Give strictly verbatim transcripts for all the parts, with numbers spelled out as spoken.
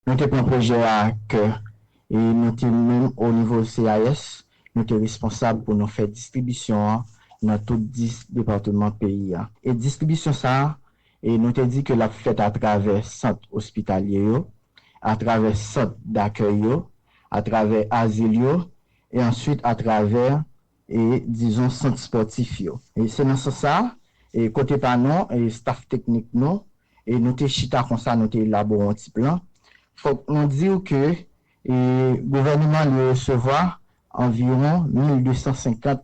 Nou te pran pwojè a a kè e nou te menm o nivo C I S, nou te responsab pou nou fè distribisyon an nan tout dis depatman peyi a. E distribisyon sa a, e nou te di ke l ap fèt atravè sant ospitalye yo, atravè sant dakèy yo, atravè azil yo, e answit atravè, e dizon, sant spòtif yo. E se nan sans sa a, e kote pa nou, e staf teknik nou, e nou te chita konsa, nou te elabore yon ti plan. Fòk nou di w ke e gouvènman li resevwa anviwon mil de san senkant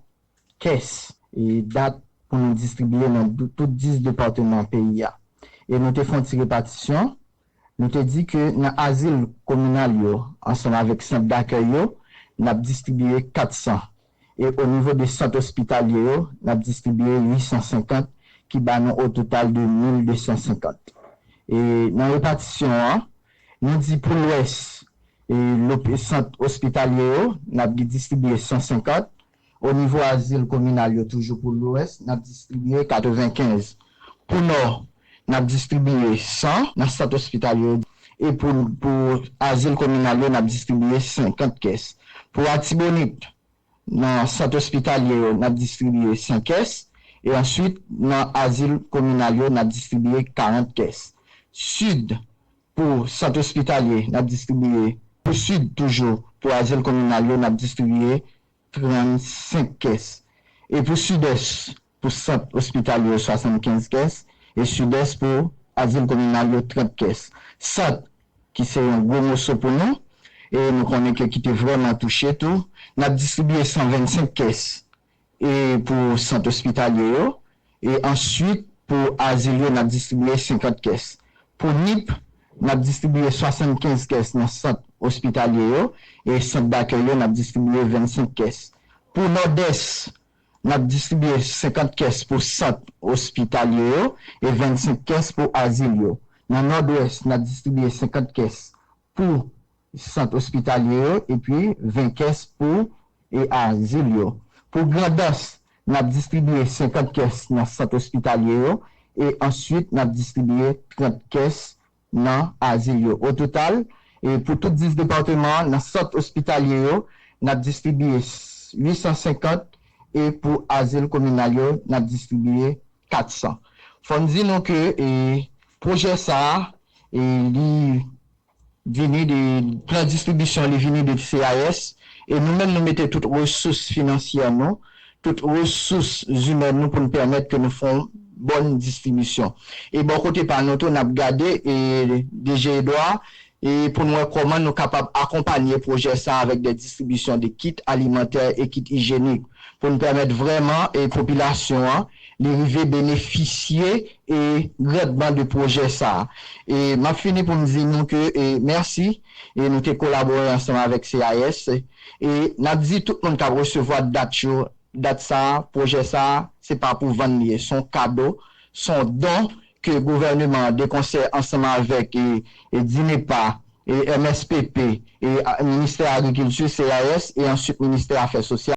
kès e dat pou nou distribiye nan dou- tout dis depatman peyi a. E nou te fè yon ti repatisyon. Nou te di ke nan azil kominal yo, ansanm avèk sant dakèy yo, n ap distribiye kat san. E o nivo de sant ospitalye yo, n ap distribiye uit san senkant, ki ba nou o total de mil de san senkant. E nan repatisyon an, nou di pou Lwès, e lopi- sant ospitalye yo, n ap distribiye san senkant. O nivo azil kominal yo, toujou pou Lwès, n ap distribiye katrevenkenz. Pou Nò, n ap distribiye san nan sant ospitalye yo. E pou, pou azil kominal yo, n ap distribiye senkant kès. Pou Latibonit, nan sant ospitalye yo, n ap distribiye san kès. E answit, nan azil kominal yo, n ap distribiye karant kès. Sid, pou sant ospitalye, n ap distribiye, pou Sid toujou, pou azil kominal yo, n ap distribiye trannsenk kès. E pou Sidès, pou sant ospitalye yo, swasannkenz kès. E Sidès, pou azil kominal yo, trant kès. Sant, ki se yon gwo moso pou nou, e nou konnen ke ki te vrèman touche tou, n ap distribiye san vennsenk kès e pou sant ospitalye yo, e answit pou azil yo, n ap distribiye senkant kès. Pou Nip, n ap distribiye swasannkenz kès nan sant ospitalye yo, e sant dakèy yo, n ap distribiye vennsenk kès. Pou Nòdès, n ap distribiye senkant kès pou sant ospitalye yo e vennsenk kès pou azil yo. Nan Nòdwès, n ap distribiye senkant kès pou sant ospitalye yo, epi ven kès pou e azil yo. Pou Grandans, n ap distribiye senkant kès nan sant ospitalye yo, e answit n ap distribiye trant kès nan azil yo. O total, e pou tout dis depatman an, nan sant ospitalye yo, n ap distribiye uit san senkant, e pou azil kominal yo, n ap distribiye kat san. Fò n di nou ke e pwojè sa a, e li vini de, plan distribisyon li vini de C I S, e nou menm nou mete tout resous finansyè nou, tout resous imèn nou pou n pèmèt ke nou fè yon bòn distribisyon. E bò kote pa nou tou, n ap gade, e D G Edouard, e pou n wè kòman nou kapab akonpanye pwojè sa avèk de distribisyon de kit alimantè e kit ijyenik, pou n pèmèt vrèman e popilasyon an li rive benefisye e grandman de pwojè sa a. E m ap fini pou m di nou ke e mèsi, e nou te kolabore ansanm avèk C I S, e n ap di tout moun k ap resevwa dat yo, dat sa a, pwojè sa a, se pa pou vann li ye, se yon kado, se yon don ke gouvènman an, de konsè ansanm avèk e, e DINEPA, e M S P P, e a- Ministè Agrikilti, C I S, e answit Ministè Afè Sosyal,